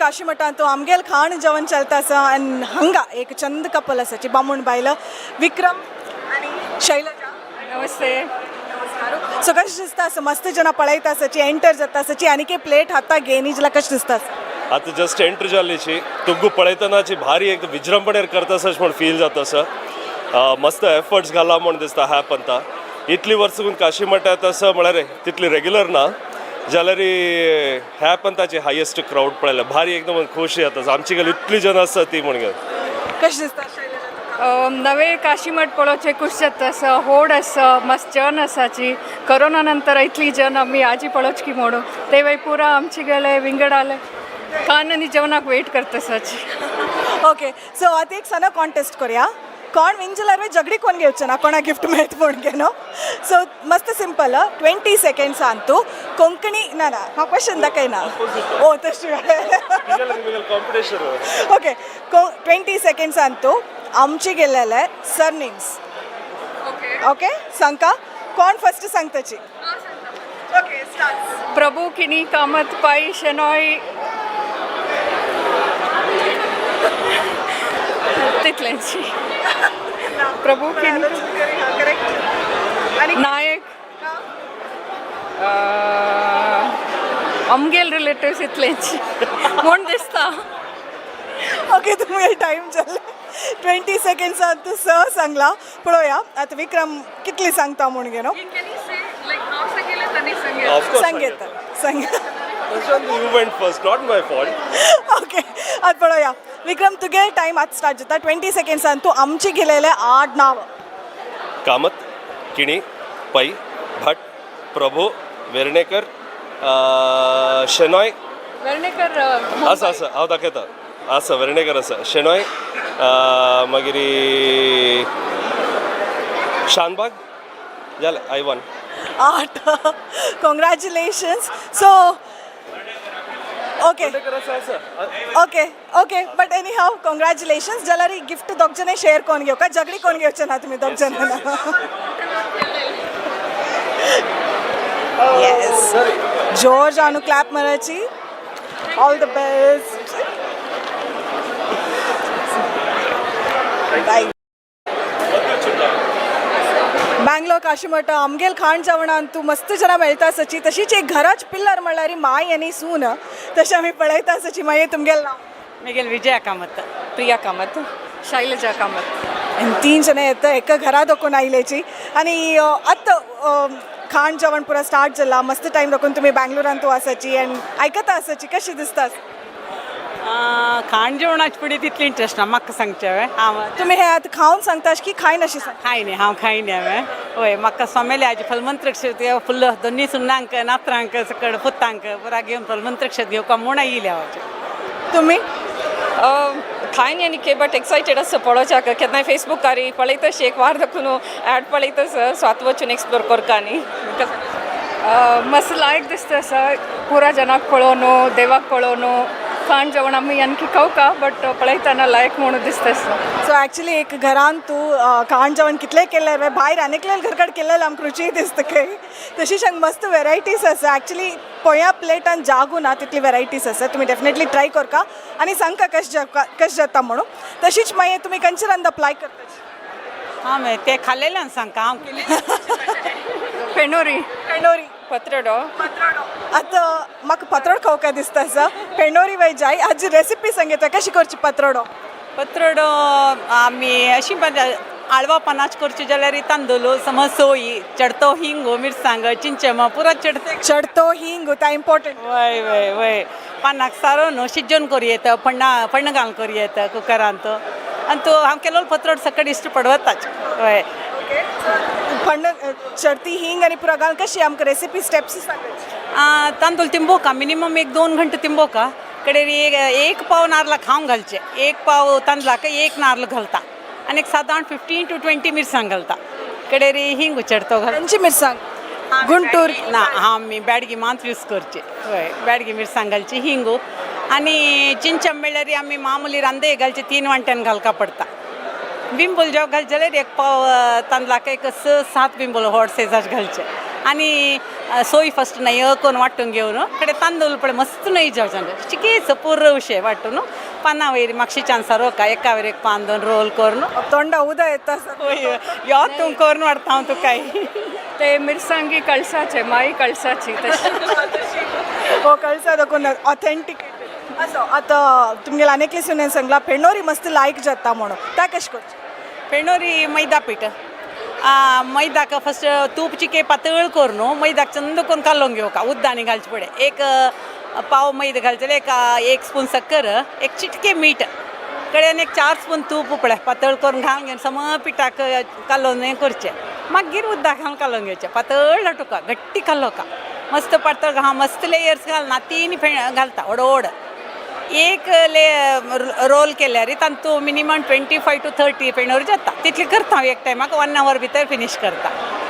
काशीमठांत आमगेल खाण जेवण चलता आसा आनी हांगा एक चंद कपल आसाची बामूण बायल विक्रम आनी शैलजा. नमस्ते. सो कशें दिसता आसा मस्त जना पळयता आसाची एंटर जाता आसाची आनी के प्लेट हाता घेनी जाल्यार कशें दिसता आसा? आतां जस्ट एंट्री जाल्लीची तुमकां पळयतनाची भारी एक विजृंभणेर करता आसा म्हूण फील जाता आसा. मस्त एफर्ट्स घाला म्हूण दिसता ह्या पंता. इतली वर्सां साकून काशी मठांत आसा म्हळ्यार तितली रेगुलर ना जाल्यार ह्या पंथाची हायेस्ट क्रावड पळयल्या भारी एकदम खुशी जाता आमची गेली इतली जन आसा ती म्हण. कशें दिसता शैलजा तुका? नवे काशीमठ पळोवचे खुश जाता आसा, होड आसा, मस्त जन आसाची. कोरोना नंतर इतली जन आमी आजी पळोवची म्हणून ते वय पुरा आमची गेले विंगड आले खान आनी जेवणाक वेट करता आसाची. ओके, सो आतां एक सनो कॉन्टेस्ट करूया. कोण विन जाल्यार झगडी कोण घेवचे ना कोणा गिफ्ट मेळत म्हूण घेनो. सो मस्त सिंपल 20 सेकेंड्सान तूं कोंकणी ना ना हांव क्वेश्चन दाखयना. ओ तशें. कॉम्पिटिशन. ओके, 20 सेकेंड्सान तूं आमची गेलेले सरनेम्स. ओके, सांगका कोण फर्स्ट सांगताची. Okay, start. Prabhu, Kini, Kamat, Pai, Shenoy, तितलेंची. प्रभू, किणी. करेक्ट. आनी? नायक, अमगेल रिलेटिव्स इतलेंच म्हूण दिसता. ओके, तुमगे टायम जाले. 20 सेकेंड्सान तूं स सांगला. पळोवया आतां विक्रम कितली सांगता म्हूण घेनो. सांगेत सांग. You went first, not my fault. Okay, आतां पळोवया विक्रम, तुगे टायम आतां स्टार्ट जाता. 20 सेकेंड्सान तूं आमचे गेलेले आठ नांव. कामत, किणी, पै, भट, प्रभू, वेर्णेकर, शेनॉय. वेर्णेकर. आसा आसा, हांव दाखयता. आसा, वेर्णेकर आसा, शेनॉय, मागीर शानबाग. जालें, I one. आठ. Congratulations. So okay. आसा आसा. Okay okay, but anyhow congratulations. जाल्यार गिफ्ट दोग जाणां शेअर कोण घेवका, झगडी कोण घेवचे ना तुमी दोग जाणां. येस, जोर जावन clap माराची. All the best. Bye. Bangalore Kashimath आमगेल खाण जेवणान तूं मस्त जरा मेळटा आसाची. तशीच एक घराच पिल्लर म्हणल्यार माय आनी सून तशें आमी पळयता आसाची. मागीर तुमगेल नांव? मिगेल विजया कामत. प्रिया कामत. शैलजा कामत. आनी तीन जाणां येता एका घरा दाखोवन आयल्याची. आनी आतां खाण जेवण पुरा स्टार्ट जाला. मस्त टायम दाखोवन तुमी बँगलोरान तूं आसाची आनी आयकता आसाची, कशें दिसता? खाण जेवणाची फुडें तितली इंट्रस्ट ना म्हाका सांगचें हांवें हांव. तुमी हे आतां खावन सांगता की खायन अशें सांग? खायनी, हांव खायनी. हांवें वय म्हाका सोमेले आजी फलमंत्रक्षत फुल्ल दोन्ही सुनांक, नात्रांक, सकड पुतांक पुरा घेवन फलमंत्रक्षत घेवका म्हूण येयल्या हांव. तुमी? खायन आनी के बट एक्सायटेड आसा पळोवच्याक. केन्नाय फेसबुकार पळयतशी एक वार दाखून ॲड पळयतस. सो आतां वचून एक्सप्लोर करका आनी मस्त लायक दिसता आसा पुरा जनाक पळोवन, देवाक पळोवन. खाण जेवण आमी आणखी खावका बट पळयतना लायक म्हणून दिसता आसा. सो एक्चुली एक घरान तूं खाण जेवण कितलें केलें भायर आनीकले घरकड केलें आमकां रुची दिसता खंय. तशीच हांगा मस्त वेरायटीज आसा. एक्चुली पळया प्लेटान जागू ना तितली वेरायटीज आसा. तुमी डेफिनेटली ट्राय करका आनी सांगका कशें जाता कशें जाता म्हणून. तशीच मागीर तुमी खंयचे रांदप लायक करता? हांव ते खाल्लेल्यान सांगका हांव केली. फेणोरी. पेंडोरी. पत्रडो. आतां म्हाका पत्रोड खावका दिसता आसा. पेंडोरी वय जाय. आजी रेसिपी सांगता, कशी करची पत्रोडो? पत्रडो आमी अशी आळवा पानाच करची जाल्यार तांदूळ समज सोयी, चडतो हिंग, मिरसांग, चिंचम पुरा चडते. चडतो हिंग ता इम्पॉर्टंट. वय वय वय, पानाक सारो न्हू शिजोवन करूं येता, पण्णा पण्ण घालून करूं येता कुकरांत. आनी तो हांव केलो पत्रोड सकट इश्ट पडवताच वय. पण चडती हिंग आनी पुरा घालून कशी आमकां रेसिपी स्टेप्स सांगायची? तांदूळ तिंबोवका मिनिमम एक 2 घंटे तिंबोवका. कडेर एक एक पाव नारलाक हांव घालचें. एक पाव तांदळाक एक नारल घालता आनी एक सादारण 15 टू 20 मिरसांग घालता. कडेर हिंग चडतो घाल. खंयची मिरसांग? गुंटूर? ना, आमी बेडगी मात यूज करची. हय, बेडगी मिरसांग घालची, हिंगू आनी चिंचम म्हणल्यार आमी मामुली रांदे घालचे 3 वांट्यान घालका पडटा. बिंबोल जेव घालचे जाल्यार एक पाव तांदळाक एक 6-7 बिंबोल व्हड सायजाचे घालचे. आनी सोय फस्ट नय करून वांटून घेवन कडे तांदूळ पळय मस्त नय जावचे चिकेच पुर्र उशे वांटून पाना वयर मागशीच्यान सारोका एका वयर एक पान दोन रोल करून. तोंडा उदक येता सर. वय यो तूं करून वाडटा हांव तुकाय. ते मिरसांगी कळसाचे माई कळसाची तशी. हो, कळसा दाखोवन ऑथेंटीक असो. आतां तुमगेले आनी सुनेन सांगला फेणोरी मस्त लायक जाता म्हणून, ता कशें करचें? फेणोरी मैदा पीठ, मैदाक फस्ट तूप चिके पातळ करून मैदाक चंद करून कालोवन घेवका. उद्दानी घालचे पडे. एक पाव मैदा घालचेले, एक एक स्पून सक्कर, एक चिटके मीठ कडेन, एक 4 स्पून तूप पळय पातळ करून घालून घेवन सम पिठाक कालोवन हें करचें. मागीर उदक घालून कालोवन घेवचें. पातळ लाटुका घट्टी कालोवका, मस्त पातळ घाल, मस्त लेयर्स घालना, तीन फेण घालता व्हड व्हड. एक ले रोल केल्यार तांतू मिनिमम 25 टू 30 फेणोर जाता. तितली करता हांव एक टायमाक, 1 our भितर फिनीश करता.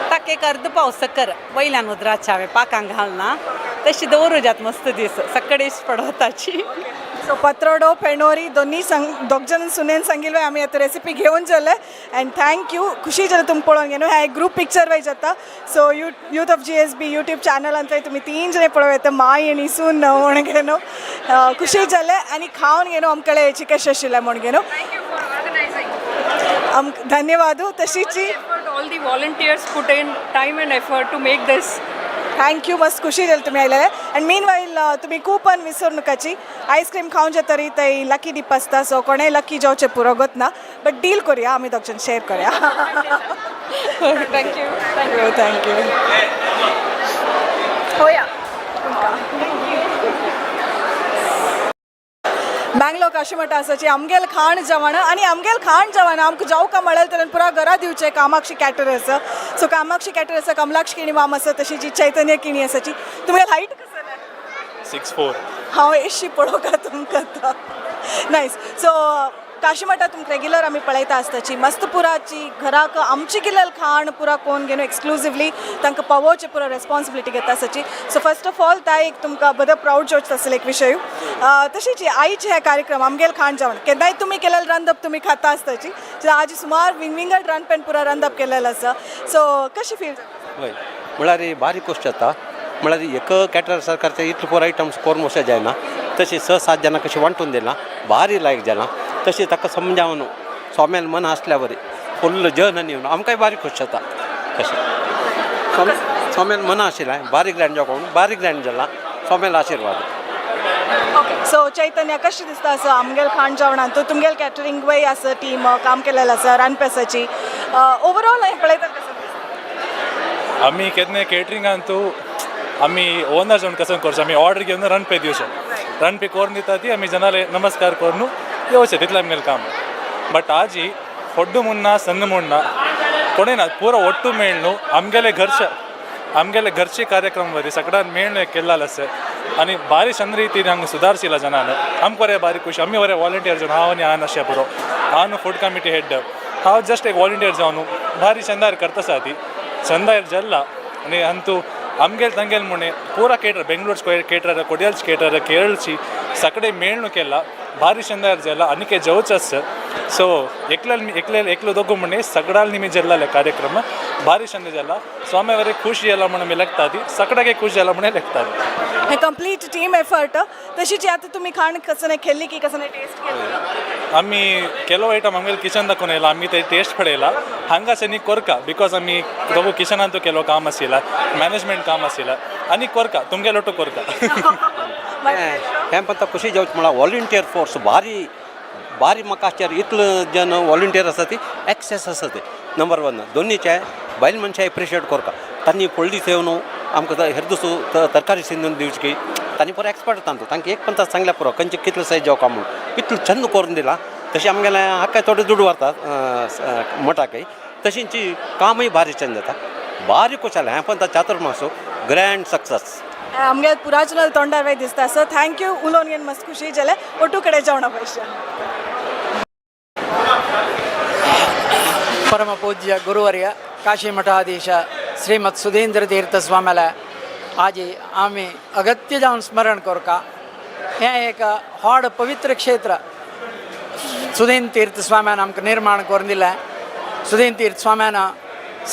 ताका एक अर्द पाव सक्कर वयल्यान उदराचे हांवें पाकांक घालना, तशी दवरू जात मस्त दीस सक्कडेश पडवताची. सो पत्रोडो फेणोरी दोन्ही संग दोग जण सुनेन सांगिल्ले आमी आतां रेसिपी घेवन जाले अँड thank you, खुशी जालें तुमकां पळोवन घेवन. हें ग्रूप पिक्चर वय जाता, so you youth of GSB YouTube चॅनलांतय तुमी तीन जण पळोवं येता, माय आनी सून म्हण घेवन. खुशी जालें आनी खावन घेवन आमकडे चिकन आशिल्लें म्हण घेवन. Thank you for organizing. आमकां धन्यवाद तशीची. All the volunteers put in time and effort to make this. Thank you, मस्त खुशी जाली तुमी आयलेले. आनी मीन वायल तुमी कूपन विसर नकाची. आयस्क्रीम खावन जातरी थंय लकी डीप आसता, सो कोणेय लकी जावचें पुरो गोत ना, बट डील करुया, आमी दोग जाण शेअर करुया. Thank you. Thank you, thank you. होया, बँगलोर काशीमठ आसाची आमगेल खाण जेवण आनी आमगेल खाण जेवण आमकां जावका म्हळ्यार तर पुरा घरा दिवचें Kamakshi caterers. So Kamakshi caterers Kamalaksha किणी माम आसा, तशी जी चैतन्य किणी आसाची. तुमगेल हायट कसं? 6'4. हांव एशी पळोवका तुमकां आतां. नायस. सो काशीमठा तुमकां रेग्युलर आमी पळयता आसताची, मस्त पुराची घराक आमची केलेल खाण पुरा कोण घेवन एक्सक्लुजिवली तांकां पावोवचें पुरा रेस्पॉन्सिबिलिटी घेता आसाची. सो फर्स्ट ऑफ ऑल ता एक तुमकां बरो प्रावड जावचो आसलें एक विशय. तशीच आयचे हे कार्यक्रम आमगेल खाण जेवण केन्नाय तुमी केलेल रांदप तुमी खाता आसताची, आज सुमार विंगविंगड रांदप्यान पुरा रांदप केलेलें आसा. सो कशें फील जाता? हय, म्हळ्यार बारीक गोश्ट जाता. म्हळ्यार एक कॅटर सरकार इतले फोर आयटम्स करून वचूंक जायना, तशें स सात जाणां कशें वांटून दिलां, भारी लायक जालां. तशें ताका समजावन स्वाम्यान मन आसल्या बरी फुल्ल जन आनी येवन आमकांय बारीक खोश जाता. तशें स्वाम्यान मन आशिल्लें बारीक ग्रँड जावं म्हणून बारीक ग्रँड जाला. स्वाम्यान आशिर्वाद. ओके, सो चैतन्य, कशें दिसता असं आमगेल खाण जेवणान तूं तुमगेल कॅटरिंग वय आसा टीम काम केलेलें आसा रांदपेसाची, ओवरऑल हें पळयता कसं दिसता? आमी केन्ना केटरिंगान तूं आमी ओनर जावन कसो करचो, आमी ऑर्डर घेवन रांदपे दिवचें, रांदपी करून दिता ती आमी जनाले नमस्कार करून येवचें, तितलें आमगेलें काम. बट आजी होड्डू म्हूण ना, सन्न म्हूण ना, कोणूय ना, पुरो ಒಟ್ಟು मेळ्ळू आमगेले घरचे आमगेले घरचे कार्यक्रम वरी सगळ्यान मेळ्ळू एक केल्लाल आसा आनी बारी चंद रितीन हांगा सुदारशिला जनान. आमकां बरें बारी खुशी. आमी बरे वॉलंटियर जावन, हांव आनी आन अशें पुरो, हांव न्हू फूड कमिटी हेड, हांव जस्ट एक वॉलंटियर जावन भारी चंदार करता आसा. ती चंदार जल्ला आनी अंतू आमगेल तांगेल म्हणे पुरा केटर, बेंगलोर केटरर, कोडियल्स केटरर, केरळची सगळे मेळ्ळू केला, भारी चंदार जल्ला आनीक जेवच आसा. सो एकले एकले एकलो दोगो म्हणे सगळ्याल निमी जल्लाले कार्यक्रम भारी चंद जल्ला. स्वामी वरे खुशी जाला म्हणून मी लेखता ती सगळ्याक खुश जाला म्हणून लेखता ती. हे कंप्लीट टीम एफर्ट. तशीच आतां तुमी खाण कसं नाही खेल्ली की कसं नाही टेस्ट केली? आमी ಕೆಲವು ಐಟಮ್ ಆಮೇಲೆ ಕಿಚನ್ दाखोवन येयला, आमी ते टेस्ट पळयला. हांगासर न्ही कोरका, because आमी दोगू किचनान ಕೆಲವು काम आशिल्ला, मॅनेजमेंट काम आशिल्ला आनी कोरका तुमगे लोटू कोरका. हें पण खुशी जावची म्हळ्यार वॉलंटियर फोर्स भारी भारी. म्हाका आश्चर्य, इतलो जन वॉलंटियर आसा ती एक्सेस आसा ते नंबर वन. दोन्हीचे बायल मनशां एप्रिशिएट करता. तांणी पळ्ळी येवन आमकां हेर दुसरो तरकारी शिंदून दिवची की तांणी पुरो एक्सपर्ट तांचो, तांकां एक पण सांगल्या पुरो खंयचे कितले सायज जावका म्हणून इतलो छंद करून दिला. तशें आमगेलें हाका थोडे दुडू व्हरतात मठाकय, तशींच कामूय भारी चंद जाता. भारी खुश जालें हें पण चातुर्मासो ग्रँड सक्सेस. आमगे पुराजनल तोंडार वय दिसता. सो thank you, उलोवन घेवन मस्त खुशी जालें. ಒಟ್ಟು ಕಡೆ जावणा पयशे. ಪರಮ ಪೂಜ್ಯ ಗುರುವರ್ಯ ಕಾಶಿ ಮಠಾಧೀಶ ಶ್ರೀಮತ್ सुधींद्र तीर्थ स्वाम्याला आजी आमी अगत्य जावन स्मरण करका. हें एक व्हड पवित्र क्षेत्र सुधींद्र तीर्थ स्वाम्यान आमकां निर्माण करून दिलें. सुधींद्र तीर्थ स्वाम्यान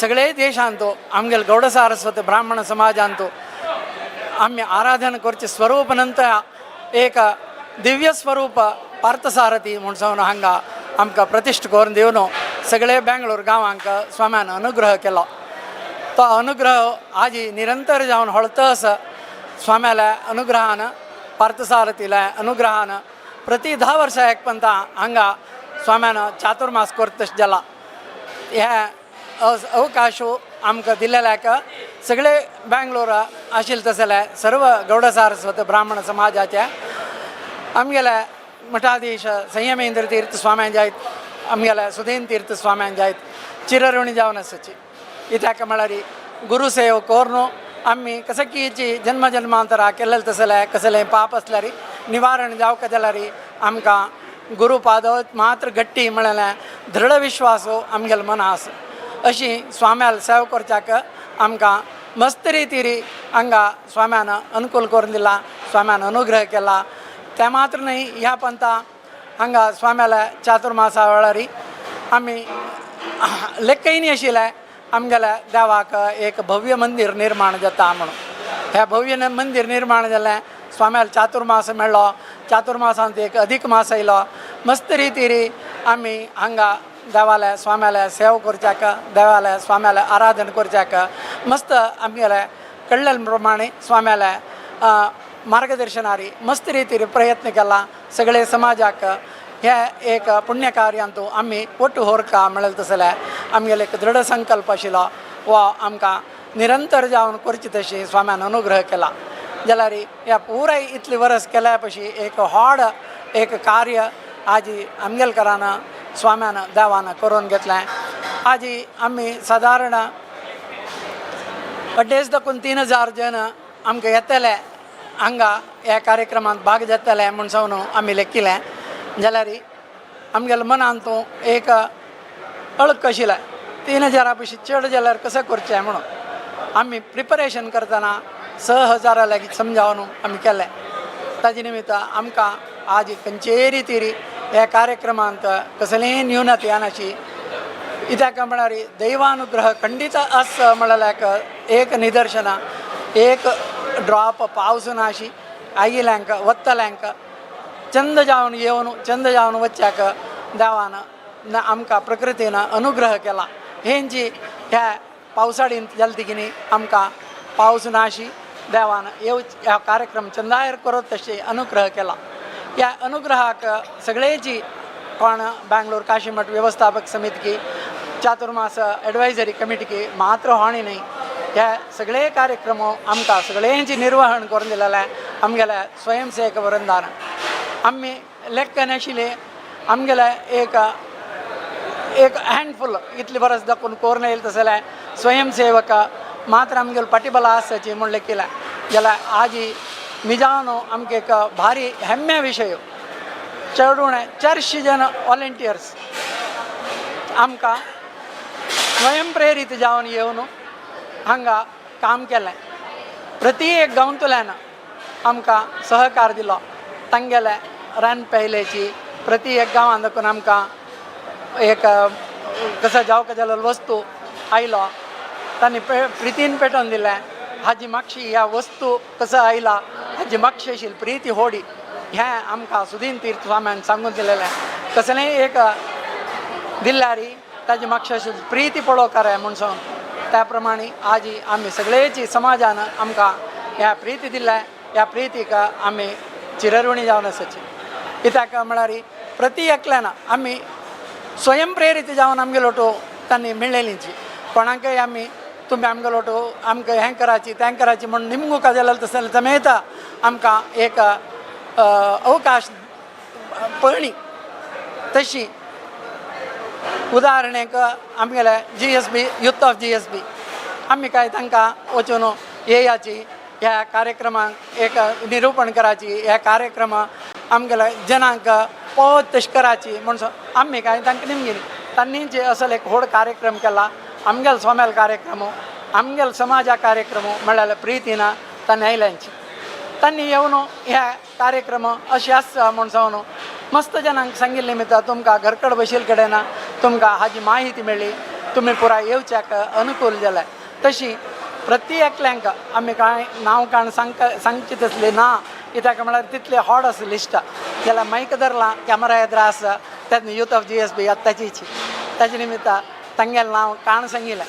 सगळे देशांत आमगेले गौड सारस्वत ब्राह्मण समाजांत आमी आराधना करचे स्वरूप नंतर एक दिव्य स्वरूप पार्थसारथी म्हूण सांगून हांगा आमकां प्रतिश्ठ करून दिवन सगळे बेंगलोर गांवांक स्वाम्यान अनुग्रह केलो. तो अनुग्रह आजी निरंतर जावन हळत आसा. स्वाम्याल्या अनुग्रहान, पार्थसारथील्या अनुग्रहान प्रति 10 वर्सां एक पंता हांगा स्वाम्यान चातुर्मास करता तशें जाला. हे अवकाश आमकां दिल्ल्याक सगळे बेंगलोर आशिल्ले तसले सर्व गौड सारस्वत ब्राह्मण समाजाचे आमगेले मठाधीश संयमेंद्र तीर्थ स्वाम्यान जायत, आमगेले सुधीन तीर्थ स्वाम्यान जायत चिरऋणी जावन आसाची. कित्याक म्हळ्यार गुरुसेव करून आमी कसकीची जन्म जन्मांतरा केल्लें तसलें कसलें पाप आसल्यार निवारण जावंक जाल्यार आमकां गुरुपाद मात्र गट्टी म्हळ्यार दृढ विश्वास आमगेले मना आसा. अशी स्वाम्याल सेवा करच्याक आमकां मस्त रितीरी हांगा स्वाम्यान अनुकूल करून दिला, स्वाम्यान अनुग्रह केला. ते मात्र न्हय, ह्या पंथा हांगा स्वाम्याल्या चातुर्मासा वेळार आमी लेखयनी आशिल्लें आमगेल्या देवाक एक भव्य मंदीर निर्माण जाता म्हणून. हें भव्य मंदीर निर्माण जालें, स्वाम्याल चातुर्मास मेळ्ळो, चातुर्मासांत एक अधीक मास आयलो. मस्त रितीरी आमी हांगा देवाल्या स्वाम्याल्या सेवा करच्याक, देवाल्या स्वाम्याल्या आराधन करच्याक मस्त आमगेले कळ्ळेले प्रमाणे स्वाम्याल्या मार्गदर्शनारी मस्त रितीर प्रयत्न केला. सगळे समाजाक हे एक पुण्यकार्यांतू आमी ಒಟ್ಟು होरका म्हणलें तसलें आमगेले एक दृढ संकल्प आशिल्लो वा आमकां निरंतर जावन करची तशी स्वाम्यान अनुग्रह केला. जाल्यार ह्या पुराय इतली वरस केल्या पशी एक व्हड एक कार्य आजी आमगेलकारान स्वाम्यान देवान करून घेतलें. आजी आमी सादारण 2,500 दाखून 3,000 जण आमकां येतले हांगा ह्या कार्यक्रमांत भाग घेतले म्हूण सांगून आमी लेखिलें. जाल्यार आमगेल्या मनांत एक अळक आशिल्लें 3,000 पयशे चड जाल्यार कशें करचें म्हणून. आमी प्रिपरेशन करतना 6,000 लागीं समजावन आमी केलें. ताजे निमित्त आमकां आज खंयचेय रितीर ह्या कार्यक्रमांत कसलेंय न्यूनत येनाशी. कित्याक म्हळ्यार दैवानुग्रह खंडीत आसा म्हळ्यार एक निदर्शनां, एक ड्रॉप पावस नाशी आयिल्ल्यांक वतल्यांक चंद जावन येवन चंद जावन वच्च्याक देवान आमकां प्रकृतीन अनुग्रह केला. हेंची ह्या पावसाळींत जालें ती कितें आमकां पावस नाशी देवान येवच ह्या कार्यक्रम चंदायर करत तशें अनुग्रह केला. ह्या अनुग्रहाक सगळेची कोण बेंगलोर काशीमठ व्यवस्थापक समितीकी, चातुर्मास एडवायजरी कमिटीकी मात्र होणी न्हय, ह्या सगळे कार्यक्रम आमकां सगळ्यांची निर्वहण करून दिलेलें आमगेल्या स्वयंसेवक वृंदान. आमी लेखन नाशिल्ले आमगेले एक एक हँडफुल इतले बरस दाखोवन कोरून येयले तसले स्वयंसेवक मात्र आमगेलो पाठीबल आसाची म्हूण लेखिलें. जाल्यार आजी निजान आमकां एक भारी हेम्म्या विशय, चड उणें 400 जण वॉलंटियर्स आमकां स्वयं प्रेरीत जावन येवन हांगा काम केलें. प्रती एक गांवतल्यान आमकां सहकार दिलो. तांगेले रान पयलेची प्रती एक गांवांत दाखोवन आमकां एक कसो जावंक जाल्यार वस्तू आयलो तांणी प्रितीन पेटोवन दिलें. हाजी मागशी ह्या वस्तू कसो आयला हाजी मागशी आशिल्ली प्रिती होडी हें आमकां सुदीन तीर्थ स्वाम्यान सांगून दिलेलें. कसलेंय एक दिल्यार ताजी मागशी आशिल्ली प्रिती पळोवंक म्हूण सांगून त्या प्रमाणे आजी आमी सगळेची समाजान आमकां ह्या प्रिती दिल्या, ह्या प्रितीक आमी चिरऋणी जावन आसाची. कित्याक म्हळ्यार प्रती एकल्यान आमी स्वयं प्रेरीत जावन आमगेलो तांणी मेळ्ळेलीची. कोणाकय आमी तुमी आमगेलो आमकां हें कराची तें कराची म्हूण निमगूंक जाल्यार तशें जमेता आमकां एक अवकाश पळणी. तशी उदाहरणेक आमगेले GSB, youth of GSB, आमी काय तांकां वचून येयाची ह्या कार्यक्रमाक एक निरुपण कराची, ह्या कार्यक्रमाक आमगेले जनांक पोवत तशें कराची म्हूण आमी काय तांकां निमगिनी. तांणी जे असो एक व्हड कार्यक्रम केला आमगेलो सोमेल कार्यक्रम आमगेलो समाजा कार्यक्रम म्हळ्यार प्रितीन तांणी आयल्यांची तांणी येवन ह्या कार्यक्रम अशें आसा म्हूण सांगून मस्त जणांक सांगिल्लें निमित्त तुमकां घरकड बशिल्ले कडेन तुमकां हाजी माहिती मेळ्ळी. तुमी पुराय येवच्याक अनुकूल जालें. तशी प्रति एकल्यांक आमी कांय नांव काण सांगची तसली ना, कित्याक म्हळ्यार तितले हॉड आसा लिस्ट. जाल्यार मायक धरला कॅमेरा येद्रा आसा तेन्ना यूथ ऑफ GSB आत्ताचीच ताजे निमित्त तांगेलें नांव काण सांगिलें.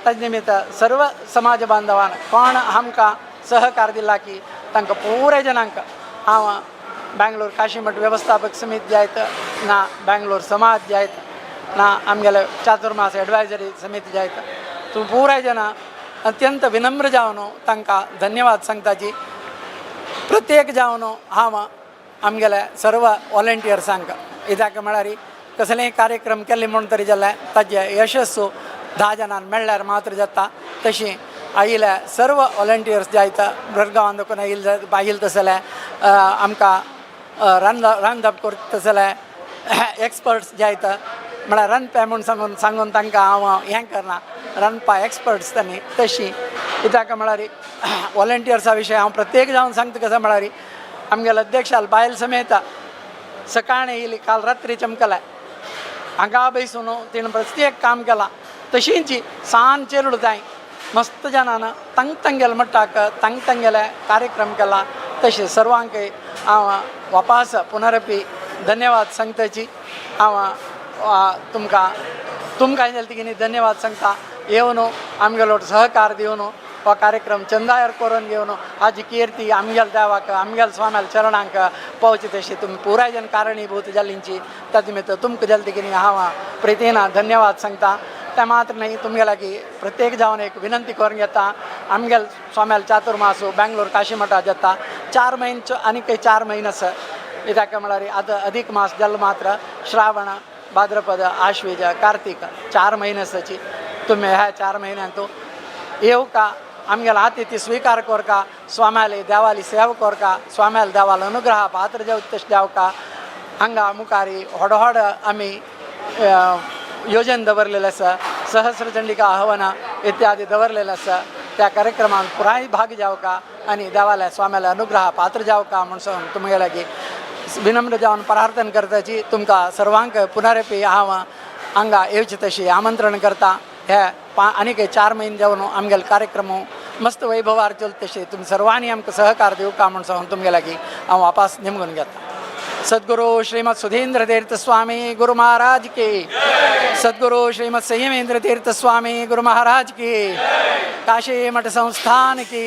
ताजे निमित्त सर्व समाज बांधवान कोण आमकां सहकार दिला की तांकां पुराय जणांक हांव बँगलोर काशीमठ वेवस्थापक समिती जायत ना, बँगलोर समाज जायत ना, आमगेले चातुर्मास एडवायजरी समिती जायत, तूं पुराय जणां अत्यंत विनम्र जावन तांकां धन्यवाद सांगताची. प्रत्येक जावन हांव आमगेले सर्व वॉलंटियर्सांक, कित्याक म्हळ्यार कसलेय कार्यक्रम केले म्हूण तरी जाल्यार ताजे यशस्सू 10 जाणांक मेळ्ळ्यार मात्र जाता. तशी आयिल्ले सर्व वॉलंटियर्स जायत मडगांवान देखून आयिल्ले आयिल्ले तसले आमकां रांदप करता तसले एक्सपर्ट्स जायत, म्हळ्यार रांदपे म्हूण सांगून सांगून तांकां हांव हें करना, रांदपा एक्सपर्ट्स तांणी. तशी कित्याक म्हळ्यार वॉलंटियर्सा विशय हांव प्रत्येक जावन सांगता. कसो म्हळ्यार आमगेले अध्यक्षाल बायल समेत सकाळीं येयली, काल रात्री चमकले हांगा बैसून तिणें प्रत्येक काम केलां. तशींच सान चेडूं तांय मस्त जाणान तांग तांगेले मट्टाक तांग तांगेले कार्यक्रम केला. तशें सर्वांक हांव वापास पुनरपी धन्यवाद सांगताची. हांव तुमकां तुमकां जाल्यार तिगेनी धन्यवाद सांगता. येवन आमगेलो सहकार दिवन हो कार्यक्रम चंदायर करून घेवन हाजी कीर्ती आमगेल देवाक आमगेल स्वाम्याल चरणांक पावची तशी तुमी पुराय जन कारणीभूत जाल्लींची ताजे निमित्त तुमकां जाल्यार तिगेनी हांव प्रितीन धन्यवाद सांगता. तें मात्र न्ही, तुमगे लागीं प्रत्येक जावन एक विनंती करून घेता. आमगेल स्वाम्याल चातुर्मास बँगलोर काशीमठा जाता 4 म्हयने, आनीक 4 म्हयने आसा. कित्याक म्हळ्यार आतां अधिक मास जालो मात्र श्रावण, भाद्रपद, आश्वीज, कार्तीक 4 म्हयने आसाची. तुमी ह्या 4 म्हयन्यांतू येवका, आमगेलो आतिथ्य स्विकार करका, स्वाम्याली देवाली सेवा करका, स्वाम्याल देवाल अनुग्रह पात्र जावचे तशें जावका. हांगा मुखारी व्हड व्हड आमी योजन दवरलेलें आसा, सहस्रचंडिका हवन इत्यादी दवरलेलें आसा. त्या कार्यक्रमांत पुराय भाग जावका आनी देवाल्या स्वाम्याल्या अनुग्रह पात्र जावका म्हूण सांगून तुमगे लागीं विनम्र जावन प्रार्थना करताची. तुमकां सर्वांक पुनरपी हांव हांगा येवचे तशी आमंत्रण करता. हे आनीक 4 म्हयने जावन आमगेले कार्यक्रम मस्त वैभवार चलता तशें तुमी सर्वांनी आमकां सहकार दिवका म्हूण सांगून तुमगे लागीं हांव वापास निमगून घेता. सद्गुरु श्रीमद सुधींद्र तीर्थ स्वामी गुरु महाराज की, सद्गुरु श्रीमद संयमेंद्र तीर्थ स्वामी गुरु महाराज की, काशी मठ संस्थान की.